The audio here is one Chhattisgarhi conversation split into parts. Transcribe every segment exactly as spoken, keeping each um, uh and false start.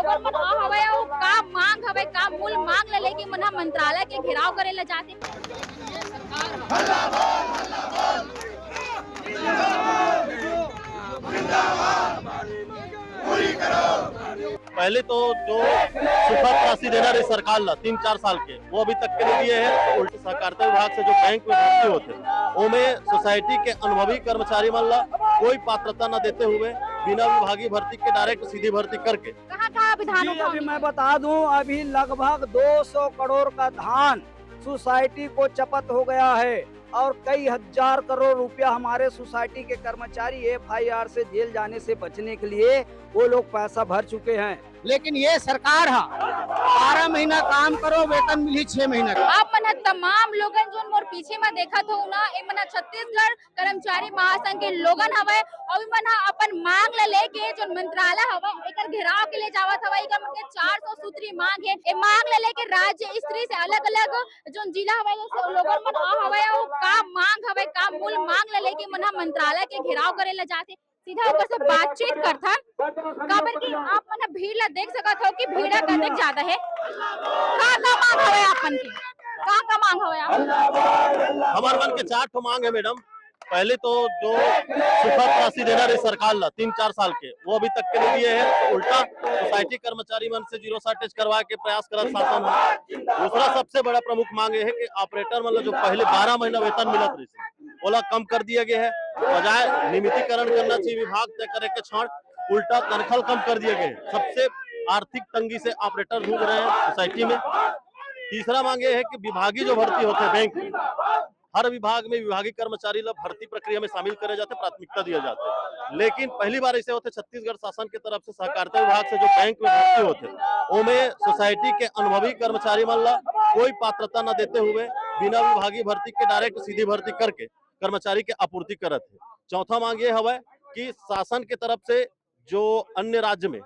लोगन मन आ हवय अउ का मांग हवय, का मूल मांग ल लेके मन ह मंत्रालय के घेराव करे ल जाथे। पहले तो जो सुखद राशि देना रही सरकार ला तीन चार साल के, वो अभी तक के नहीं दिए हैं। तो उल्टे सहकारिता विभाग से जो बैंक में भर्ती होते, ओमे सोसाइटी के अनुभवी कर्मचारी मन ला कोई पात्रता न देते हुए बिना विभागीय भर्ती के डायरेक्ट सीधी भर्ती करके कहाँ कहाँ विधान जी, उठाओगे? अभी मैं बता दूं, अभी लगभग दो सौ करोड़ का धान सोसाइटी को चपत हो गया है और कई हजार करोड़ रुपया हमारे सोसाइटी के कर्मचारी एफआईआर से जेल जाने से बचने के लिए वो लोग पैसा भर चुके हैं। लेकिन ये सरकार हा बारह महीना काम करो, वेतन मिली छह महीना का। आप मन ह तमाम लोगन जोन मोर पीछे म देखत हो ना, ए मन ह छत्तीसगढ़ कर्मचारी महासंघ के लोगन हवय, अउ मन ह अपन मांग ल लेके जोन मंत्रालय हवय एकर घेराव के लिए जावत हवय। एकर मन के चार सौ सूत्री मांग हे। ए मांग ल लेके राज्य स्त्री से अलग-अलग जोन जिला हवय, जैसे लोगन मन आ हवय, अउ का मांग हवय, का मूल मांग ल लेके मन ह मंत्रालय के घेराव करे ल जाथे। सीधा ओकर से बातचीत करथन, काबर कि आप मन ह भीड़ ल देख सकत हो कि भीड़ ह कतेक ज्यादा हे। का का मांग हवय आप मन के? का का मांग हवय आप? हमार मन के चार ठो मांग है मैडम। पहले तो जो सुखद राशि देना रही सरकार ला तीन चार साल के, वो अभी तक के नहीं दिए हैं। तो उल्टा सोसाइटी कर्मचारी मन से जीरो शार्टेज करवा के प्रयास करत शासन है। दूसरा सबसे बड़ा प्रमुख मांग ये है कि ऑपरेटर मन ला जो पहले बारह महीना वेतन मिलत रही, ओला कम कर दिया गया है। बजाय नियमितीकरण करना चाहिए विभाग तय करे के क्षण, उल्टा तनखल कम कर दिया गया है। सबसे आर्थिक तंगी से ऑपरेटर जूझ रहे हैं सोसाइटी में। तीसरा मांग ये है कि विभागीय जो भर्ती होते हैं बैंक में, हर विभाग में विभागीय कर्मचारी ला भर्ती प्रक्रिया में शामिल करे जाते, प्राथमिकता दिया जाता है। लेकिन पहली बार ऐसे होते, छत्तीसगढ़ शासन की तरफ से सहकारिता विभाग से जो बैंक में भर्ती होते, ओमे सोसाइटी के अनुभवी कर्मचारी मन ला कोई पात्रता न देते हुए बिना विभागीय भर्ती के डायरेक्ट सीधी भर्ती करके कर्मचारी के आपूर्ति करत है। चौथा मांग ये हवै कि शासन के तरफ से जो अन्य राज्य में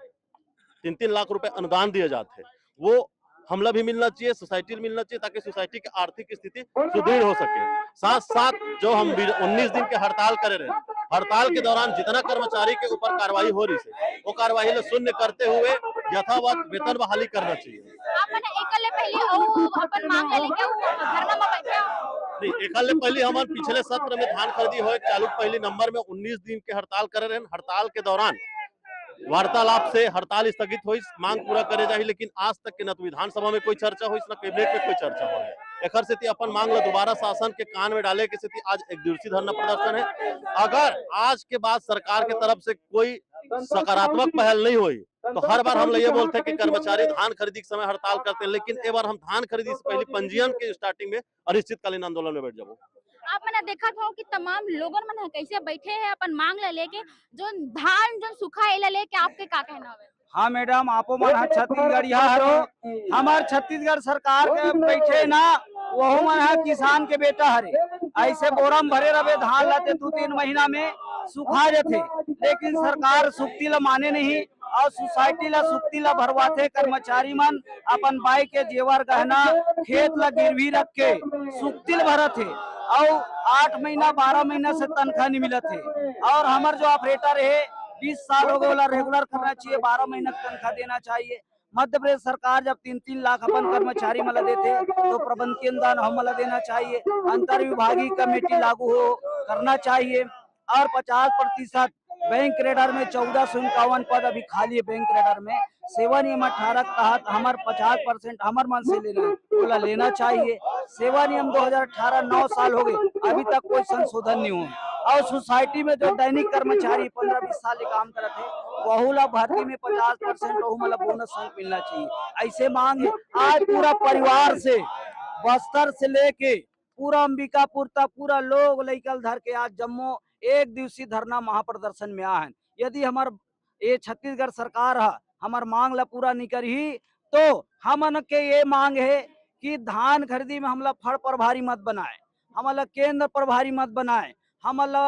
तीन तीन लाख रुपए अनुदान दिए जाते हैं, वो हमला भी मिलना चाहिए, सोसाइटी मिलना चाहिए, ताकि सोसाइटी की आर्थिक स्थिति सुदृढ़ हो सके। साथ साथ जो हम उन्नीस दिन के हड़ताल करे रहे, हड़ताल के दौरान जितना कर्मचारी के ऊपर कार्रवाई हो रही है, वो कार्रवाई ला शून्य करते हुए यथावत वेतन बहाली करना चाहिए। आप मन एकर ले पहले अउ अपन मांग ले लेके अउ धरना में बैठे हो? नहीं, एकर ले पहले हमन पिछले सत्र में धान खरीदी होए चालू पहली नंबर में उन्नीस दिन के हड़ताल करे रहे। हड़ताल के दौरान वार्तालाप से हड़ताल स्थगित होइस, मांग पूरा करे जाही, लेकिन आज तक के न तो विधानसभा में कोई चर्चा होइस, न कैबिनेट में कोई चर्चा होइस। एकर सेती अपन मांग ला दोबारा शासन के कान में डाले के सेती आज एक दिवसीय धरना प्रदर्शन है। अगर आज के बाद सरकार के तरफ से कोई सकारात्मक पहल नहीं होई, तो हर बार हम ये बोलते हैं कि कर्मचारी धान खरीदी के समय हड़ताल करते हैं, लेकिन ए बार हम धान खरीदी से पहले पंजीयन के स्टार्टिंग में अनिश्चितकालीन आंदोलन में बैठ जाबो। आप मन देखत हो कि तमाम लोगन मन ह कैसे बैठे हैं अपन मांग ला लेके, जो धान जो सूखा एला लेके आपके का कहना हवे? हाँ मैडम, आपो मन ह छत्तीसगढ़िया हरो, हमार छत्तीसगढ़ सरकार के बैठे ना, वहू मन ह किसान के बेटा हरे। ऐसे बोरा में भरे रहे धान लाते दो तीन महीना में सुखा जाते, लेकिन सरकार सुक्ति ला माने नहीं और सोसाइटी ला सुक्ति ला भरवाथे। कर्मचारी मन अपन बाई के जेवर गहना खेत ला गिरवी रख के सुक्ति ला भरत हे और आठ महीना बारह महीना से तनखा नहीं मिलत हे। और हमर जो ऑपरेटर हे बीस साल हो गए, ओला रेगुलर करना चाहिए, बारह महीना तनखा देना चाहिए। मध्य प्रदेश सरकार जब तीन तीन लाख अपन कर्मचारी मन ला देथे तो प्रबंधकीय अनुदान हम ला देना चाहिए, अंतर विभागीय कमेटी लागू हो करना चाहिए। और पचास प्रतिशत बैंक कैडर में चौदह सौ इक्यावन पद अभी खाली है बैंक कैडर में। सेवा नियम अठारह के तहत हमार पचास परसेंट हमार मन से लेना है, ओला लेना चाहिए। सेवा नियम दो हज़ार अठारह नौ साल हो गए, अभी तक कोई संशोधन नहीं हुआ। और सोसाइटी में जो दैनिक कर्मचारी पंद्रह बीस साल के काम करत है, वहू ला भर्ती में पचास परसेंट वहू मतलब बोनस संग मिलना चाहिए, ऐसे मांग है। आज पूरा परिवार से बस्तर से लेके पूरा अंबिकापुर तक पूरा लोग लइकल धर के आज जम्मो एक दिवसीय धरना महाप्रदर्शन में आ हन। यदि हमर ये छत्तीसगढ़ सरकार ह हमर मांग ला पूरा नहीं करही, तो हमन के ये मांग है कि धान खरीदी में हमला फड़ प्रभारी मत बनाए, हमला केंद्र प्रभारी मत बनाए, हमला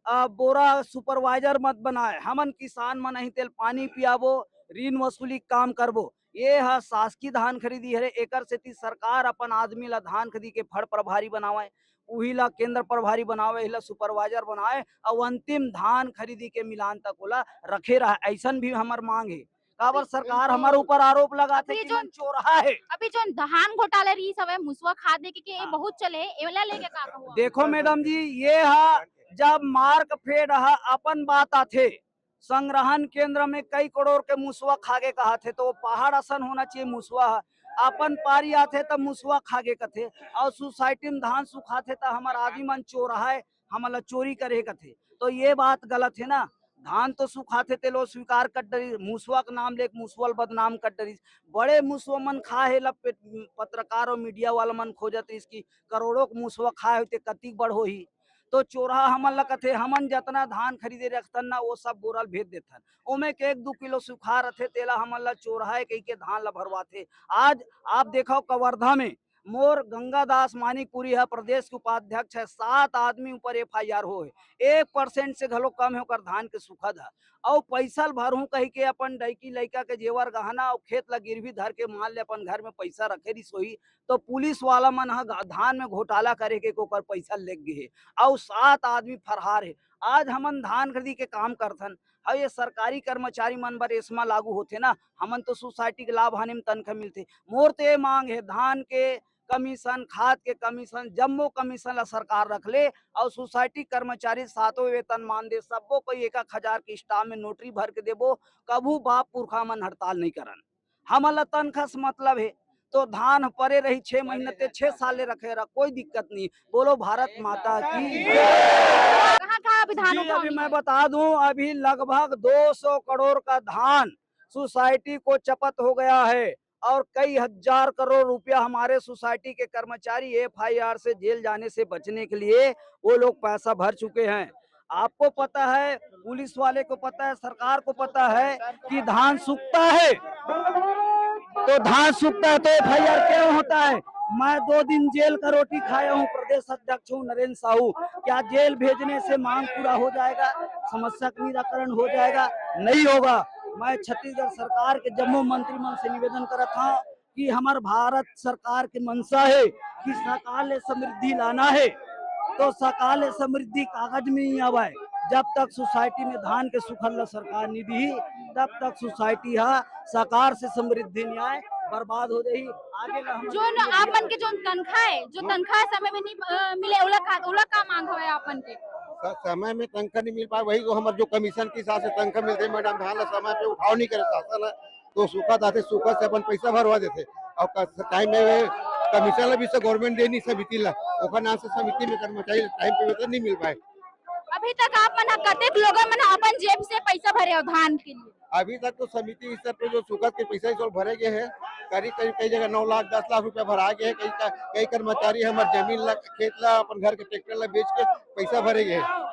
अ, बोरा सुपरवाइजर मत बनाए। हमन किसान मन ही तेल पानी पियाबो, ऋण वसूली के काम करबो। ये ह शासकीय धान खरीदी हरे, एकर सेती सरकार अपन आदमी ला धान खरीदी के फड़ प्रभारी बनावे, उही ला केंद्र प्रभारी बनावे, इही ला सुपरवाइजर बनावे, अउ अंतिम धान खरीदी के मिलान तक ओला रखे रहा, ऐसन भी हमर मांग हे। काबर सरकार हमर ऊपर आरोप लगाथे कि मैं चोरहा हे। अभी जो धान घोटाला रहिस हवय, मुसवा खाद लेके के, ये बहुत चले हे, एला लेके का कहू? देखो मैडम जी, ये हा जब मार्क फेड हा अपन बात आथे, संग्रहण केंद्र में कई करोड़ के मुसवा खागे कहत हे, तो वो पहाड़ असन होना चाहिए मुसवा ह। अपन पारी आथे त मुसवा खागे कथे, और सोसाइटी में धान सुखाथे त हमर आदमी मन चोरहा हे, हमन ला चोरी करे कथे, तो ये बात गलत हे ना। धान तो सुखाथे, तेलो स्वीकार कर डरिस, मुसवा के नाम लेके मुसवा ल बदनाम कर डरिस। बड़े मुसवा मन खा हे ला पे-, पत्रकार और मीडिया वाला मन खोजत रहिस कि करोड़ों के मुसवा खाए होते कतिक बड़ होही। तो चोरहा हमन ला कथे, हमन जतना धान खरीदे रखथन ना, वो सब बोरा ल भेज देथन। ओमे के एक दू किलो सुखा रथे, तेला हमन ला चोरहा हे कहिके धान ला भरवाथे। आज आप देखो कवर्धा में मोर गंगादास मानिकपुरी ह प्रदेश के उपाध्यक्ष है, सात आदमी ऊपर एफ आई आर हो है, एक परसेंट से घलो कम है ओकर धान के सुखा धा। अउ पैसा ल भरहूं कहिके अपन डैकी लइका के जेवर गहना अउ खेत ला गिरवी धर के मान ले अपन घर में पैसा रखे रिस होही, तो पुलिस वाला मन ह गा-, धान में घोटाला करे के ओकर पैसा लेग गे हे, अउ सात आदमी फरार हे। आज हमन धान खरीदी के काम करथन, अउ ये सरकारी कर्मचारी मन बर एसमा लागू होथे ना, हमन तो सोसाइटी के लाभ हानि में तनखा मिलथे। मोर तो ये मांग हे, धान के कमीशन, खाद के कमीशन, जम्मो कमीशन ला सरकार रख ले, अउ सोसाइटी कर्मचारी सातों वेतनमान दे, सब्बो कोई एक एक हजार के स्टाम्प में नोटरी भर के देबो, कभू बाप पुरखा मन हड़ताल नहीं करन। हमन ला तनखा से मतलब हे, तो धान परे रही छह महीने ते छह साल ले रखे रह, कोई दिक्कत नहीं। बोलो भारत माता की। कहाँ कहाँ अभी धान जी, उठाव अभी नहीं मैं हुआ? बता दूं, अभी लगभग दो सौ करोड़ का धान सोसाइटी को चपत हो गया है और कई हजार करोड़ रुपया हमारे सोसाइटी के कर्मचारी एफ आई आर से जेल जाने से बचने के लिए वो लोग पैसा भर चुके हैं। आपको पता है, पुलिस वाले को पता है, सरकार को पता है कि धान सूखता है, तो धान सूखता है तो एफ आई आर क्यों होता है? मैं दो दिन जेल का रोटी खाया हूँ, प्रदेश अध्यक्ष हूँ नरेंद्र साहू। क्या जेल भेजने से मांग पूरा हो जाएगा, समस्या का निराकरण हो जाएगा? नहीं होगा। मैं छत्तीसगढ़ सरकार के जम्मो मंत्री मन से निवेदन करत हूँ कि हमर भारत सरकार के मंशा हे कि सरकार ले समृद्धि लाना हे, तो सरकार ले समृद्धि कागज में ही आवे। जब तक सोसाइटी में धान के सुखल ला सरकार नहीं दी, तब तक सोसाइटी हा सरकार से समृद्धि नहीं आए, बर्बाद हो जाही। आगे ला हम जोन आप मन के जोन तनखा है, जो तनखा समय में नहीं, अ, मिले, ओला का, ओला का मांग हवे आप मन के? स-, समय में तनखा नहीं मिल पाए, वही जो हमर जो कमीशन के हिसाब से तनखा मिलथे, मैडम धान ला समय पे उठाव नहीं करे शासन ह, तो सूखा आथे, सूखा से अपन पैसा भरवा देथे। और क-, टाइम में वे कमीशन ला भी से गवर्नमेंट दे नहीं समिति ला, ओकर नाम से समिति में कर्मचारी टाइम पे वेतन नहीं मिल पाए। अभी तक आप मन ह कतेक लोगन मन ह अपन जेब से पैसा भरे हो धान के लिए? अभी तक तो समिति स्तर पे जो सूखा के पैसा इस ओर भरे गए हैं, करीब करीब कई जगह नौ लाख दस लाख रुपया भरा गए हैं। कई का-, कई कर्मचारी हमर जमीन ला, खेत ला, अपन घर के ट्रैक्टर ला बेच के पैसा भरे गए हैं।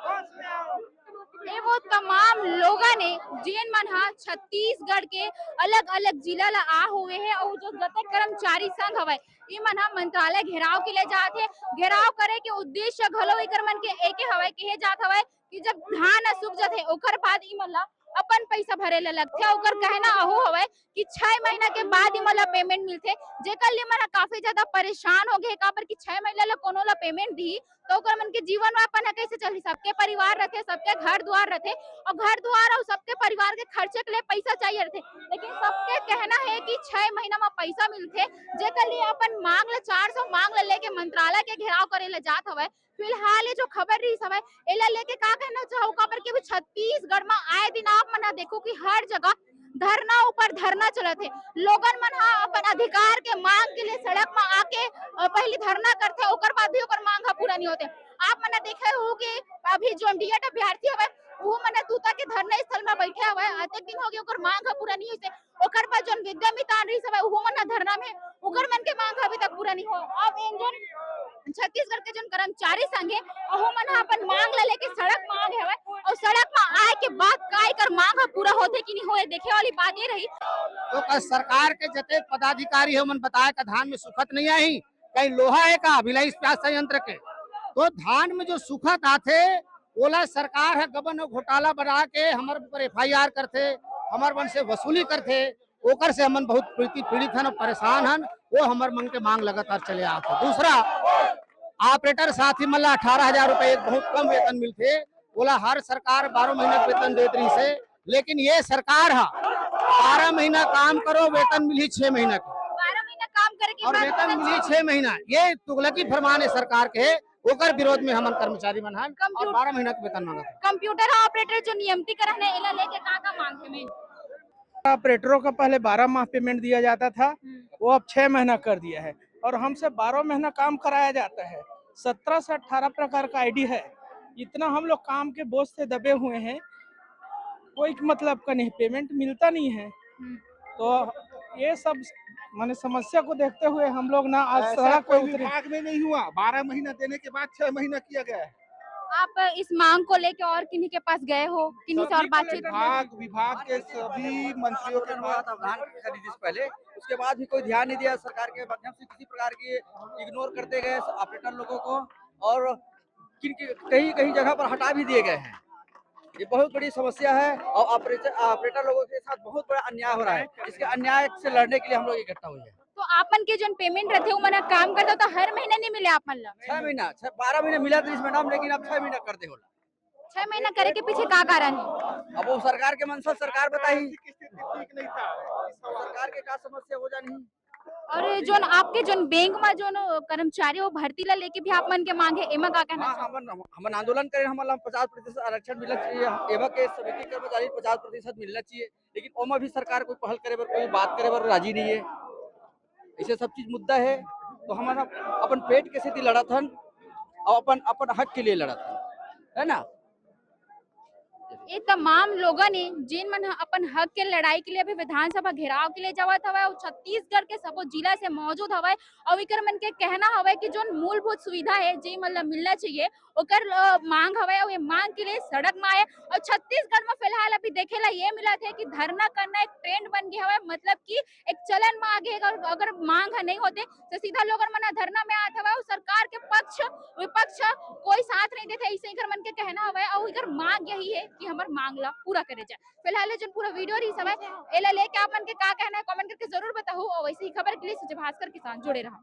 ये वो तमाम लोगन हे जेन मन ह छत्तीसगढ़ के अलग-अलग जिला ला आ हुए हे अउ जो जतक कर्मचारी संघ हवय, ये मन ह मंत्रालय घेराव के लिए जात हे। घेराव करे के उद्देश्य घलो एकर मन के एके हवय, कहे जात हवय कि जब धान ह सूख जथे, ओकर बाद ई मन ला अपन पैसा भरे ला लगथे। ओकर कहना अहू हवय कि छह महीना के बाद ई मन ला पेमेंट मिलथे, जेकर लिए मन ह काफी ज्यादा परेशान हो गए, काबर कि छह महीना ला कोनो ला पेमेंट दिही, तो ओकर मन के जीवन यापन ह कैसे चलही? सबके परिवार रथे, सबके घर दुआर रथे, और घर दुआर और सबके परिवार के खर्चे के लिए पैसा चाहिए रथे, लेकिन सबके कहना है कि छह महीना में पैसा मिलथे, जेकर लिए अपन मांग ला, चार सौ मांग ला लेके मंत्रालय के घेराव करे ला जात हवय। फिलहाल ये जो खबर रहिस हवय, एला लेके का कहना चाहू, काबर कि अभी छत्तीसगढ़ में आए दिन आप मन ह देखो कि हर जगह धरना ऊपर धरना चलत हे। लोगन मन ह अपन अधिकार के मांग के लिए सड़क म आके, अ, पहली धरना करथे, ओकर बाद भी ओकर मांग ह पूरा नहीं होते। आप मन ह देखे हो कि अभी जोन डीएड अभ्यर्थी हवय, वो मन ह तूता के धरना स्थल म बैठे हवय, अतेक दिन हो गए ओकर मांग ह पूरा नहीं होइसे। ओकर बाद जोन विद्या मितान रहिस हवय, वो मन ह धरना में, ओकर मन के मांग ह अभी तक पूरा नहीं हो। अब इन जोन छत्तीसगढ़ के जोन कर्मचारी संघ हे, ओहू मन ह अपन मांग ला लेके सड़क म आ गे हवय, अउ सड़क म आए के बाद का एकर मांग ह पूरा होथे कि नहीं होए, देखे वाली बात ये रही। तो का सरकार के जते पदाधिकारी हे, ओमन बताए का धान में सुखत नहीं आही, कहीं लोहा है का भिलाई इस्पात संयंत्र के? तो धान में जो सुखत आथे, ओला सरकार ह गबन अउ घोटाला बना के हमर ऊपर एफ आई आर करथे, हमर मन से वसूली करथे। ओकर से हमन बहुत पीड़ित, पीड़ित हन अउ परेशान हन। वो हमर मन के मांग लगातार चले आत हे। दूसरा, ऑपरेटर साथी मन ला अठारह हजार रुपए एक बहुत कम वेतन मिलथे, ओला हर सरकार बारह महीना के वेतन देत रहिस हे, लेकिन ये सरकार ह बारह महीना काम करो, वेतन मिली छह महीना के। बारह महीना काम करे के और बाद वेतन मिली छह महीना। ये तुगलकी फरमान है सरकार के, ओकर विरोध में हमन कर्मचारी मन हन। और बारह महीना के वेतन मांगत हन। कंप्यूटर ऑपरेटर जो नियमितीकरण है, एला लेके का का मांग है main? ऑपरेटरों का पहले बारह माह पेमेंट दिया जाता था, वो अब छह महीना कर दिया है और हमसे बारह महीना काम कराया जाता है। सत्रह से अठारह प्रकार का आईडी है। इतना हम लोग काम के बोझ से दबे हुए हैं, कोई मतलब का नहीं, पेमेंट मिलता नहीं है। तो ये सब माने समस्या को देखते हुए हम लोग ना आज सड़क पर उतरे। विभाग में नहीं हुआ, बारह महीना देने के बाद छह महीना किया गया है। आप इस मांग को लेके और किन्हीं के पास गए हो, किन्हीं से और बातचीत? विभाग विभाग के सभी मंत्रियों के पास। धान खरीदी से पहले, उसके बाद भी कोई ध्यान नहीं दिया सरकार के माध्यम से, किसी प्रकार की इग्नोर करते गए ऑपरेटर लोगों को, और किन कहीं कहीं जगह पर हटा भी दिए गए हैं। ये बहुत बड़ी समस्या है और ऑपरेटर ऑपरेटर लोगों के साथ बहुत बड़ा अन्याय हो रहा है। इसके अन्याय से लड़ने के लिए हम लोग इकट्ठा हुए हैं। तो आप मन के जोन पेमेंट रहते, वो मन काम करता तो हर महीना नहीं मिले आप मन ला? छह महीना, छह बारह महीना मिला था इसमें नाम, लेकिन अब छह महीना कर दे होला। छह महीना करे के पीछे का कारण है? अब वो सरकार के मंशा, सरकार बताही। ठीक नहीं था। सरकार के का समस्या हो जानी। और जोन आपके जोन बैंक में जोन कर्मचारी वो भर्ती ला लेके भी आप मन के मांग है, एमा का कहना? हाँ, हमन हमन आंदोलन करें, हमन ला पचास प्रतिशत आरक्षण मिलना चाहिए, एमा के समिति कर्मचारी पचास प्रतिशत मिलना चाहिए, लेकिन ओमा भी सरकार कोई पहल करे बर, कोई बात करे बर राजी नहीं है। ऐसे सब चीज मुद्दा है, तो हमन अपन पेट के सेती लड़त हन और अपन अपन हक के लिए लड़त हन, है ना? ये तमाम लोगन हे, जेन मन ह अपन हक के लड़ाई के लिए अभी विधानसभा घेराव के लिए जावत हवय, अउ छत्तीसगढ़ के सबो जिला से मौजूद हवय, अउ इकर मन के कहना हवय कि जोन मूलभूत सुविधा हे, जे मन ल मिलना चाहिए, ओकर, अ, मांग हवय, अउ ये मांग के लिए सड़क म आए। अउ छत्तीसगढ़ म फिलहाल अभी देखे ला ये मिलत हे कि धरना करना एक ट्रेंड बन गया हवय, मतलब कि एक चलन म आ गे, अगर, अगर मांग ह नहीं होते, तो सीधा लोगन मन ह धरना में आत हवय, अउ सरकार के पक्ष, विपक्ष कोई साथ नहीं देथे, ऐसे इकर मन के कहना हवय, अउ इकर मांग यही है कि हमर मांग ला पूरा करे जाए। फिलहाल ये जोन पूरा वीडियो रही हवय, एला लेके आप मन के का कहना है, कमेंट करके जरूर बताहू, और वैसे ही खबर के लिए सूर्य भास्कर के साथ जुड़े रहो।